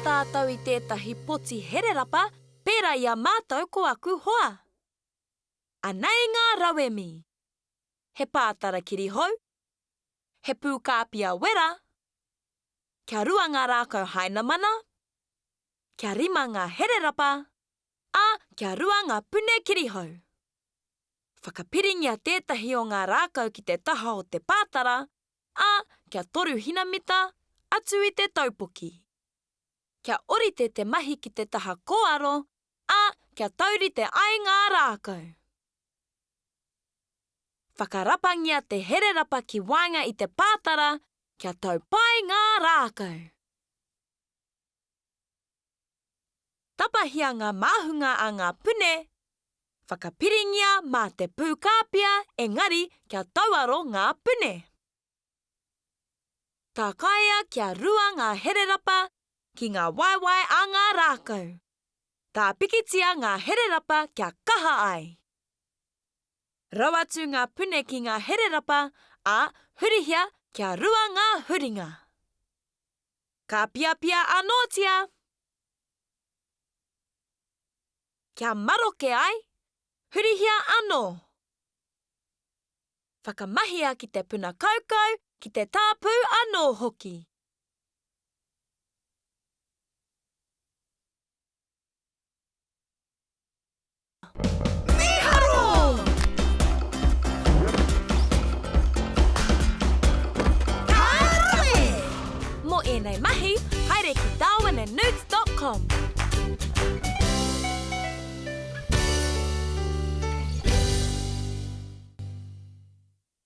tātou i tētahi poti hererapa pērā i a mātou ko aku hoa. Anei ngā rauemi. He pātara kirihou, he pūkāpia wera, kia rua ngā rākau hainamana, kia rima ngā hererapa, ā, kia rua ngā pune kirihou. Whakapiringia tētahi o ngā rākau ki te taha o te pātara, ā, kia toru hinamita atu i te taupoki. Kia orite te mahi ki te taha kōaro, ā, kia taurite ai ngā rākau. Whakarapangia te hererapa ki waenga i te pātara kia tau pai ngā rākau. Tapahia ngā māhunga a ngā pune, whakapiringia mā te pūkāpia engari kia tauaro ngā pune. Tākaia kia rua ngā hererapa ki ngā waewae a ngā rākau. Tā pikitia ngā hererapa kia kaha ai. Rau atu ngā pune ki ngā hererapa, ā, hurihia kia rua ngā huringa. Ka piapia anōtia! Kia maroke ai, hurihia anō! Whakamahia ki te puna kaukau, ki te tāpū anō hoki. Mīharo! Ka rawe! Mō ēnei mahi, haere ki darwinandnewts dot com.